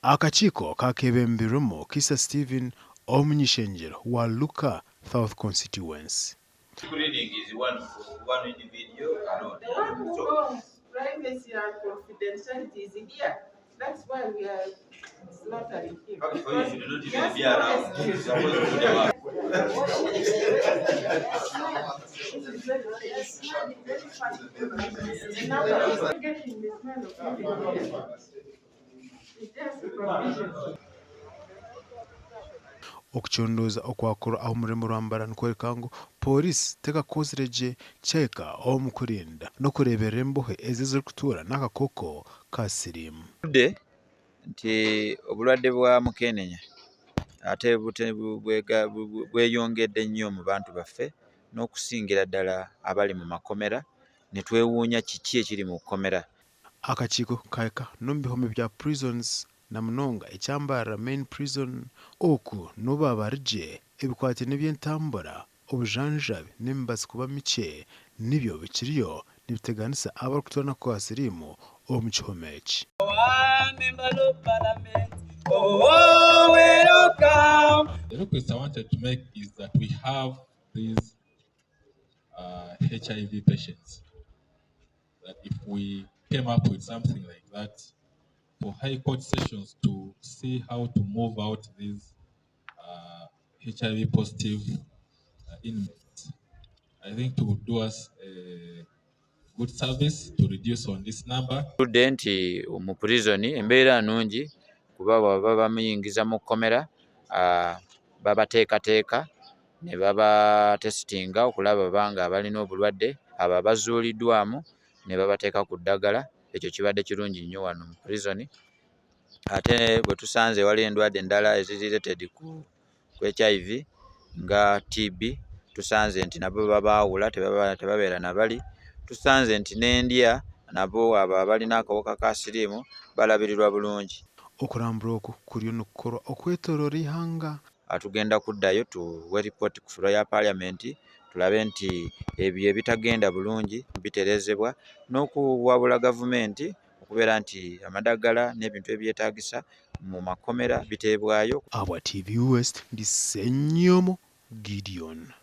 Akakiiko kakebembirwemu Kisa Steven omuny'ishengyero wa Luuka South Constituency. Okucondooza okwakorwa aha omurembo rwa Mbarara nikworeka ngu Pooriisi tekakozire gye kyahika omu kurinda n'okureeberera embohe ezi ezirikutuura n'akakooko ka siriimu. Tudde nti obulwadde bwa mukenenya ate bweyongedde nnyo mu bantu baffe n'okusingira ddala abali mu makomera ne twewuunya kiki ekiri mu kkomera. Akakiiko kahika n'omu bihome bya Prisons na munonga ekya Mbarara Main Prison. Oku n'obu baaba bari gye, ebikwataine n'eby'entambura, obujanjabi n'emibazi kuba mikye nibyo bikiriyo nibiteganisa abarikutuura n'akakooko ka siriimu omu kihome eki. The request I wanted to make is that we have these HIV patients. That if we came up with something like that for High Court sessions to see how to move out these HIV positive inmates, I think it would do us a good service to reduce on this number. Tudde nti mu prison embeera nnungi kuba bw'aba bamuyingiza mu kkomera babateekateeka ne babatesitinga okulaba oba nga balina obulwadde, abo abazuuliddwamu ne babateeka ku ddagala. Ekyo kibadde kirungi nnyo wano mu prison. Ate bwe tusanze waliwo endwadde endala eziri related ku HIV nga TB, tusanze nti nabo babaawula, tebabeera na bali. Tusanze nti n'endya nabo abo abalina akawuka ka siriimu balabirirwa bulungi. Okurambura oku kuriyo nikukorwa okwetooroora eihanga. Tugenda kuddayo tuwe ripooti ku floor ya Parliament tulabe nti ebyo ebitagenda bulungi bitereezebwa n'okuwabula gavumenti okubeera nti amadagala n'ebintu ebyetaagisa mu makomera biteebwayo. Abwa TV West, ndi Ssenyomo Gideon.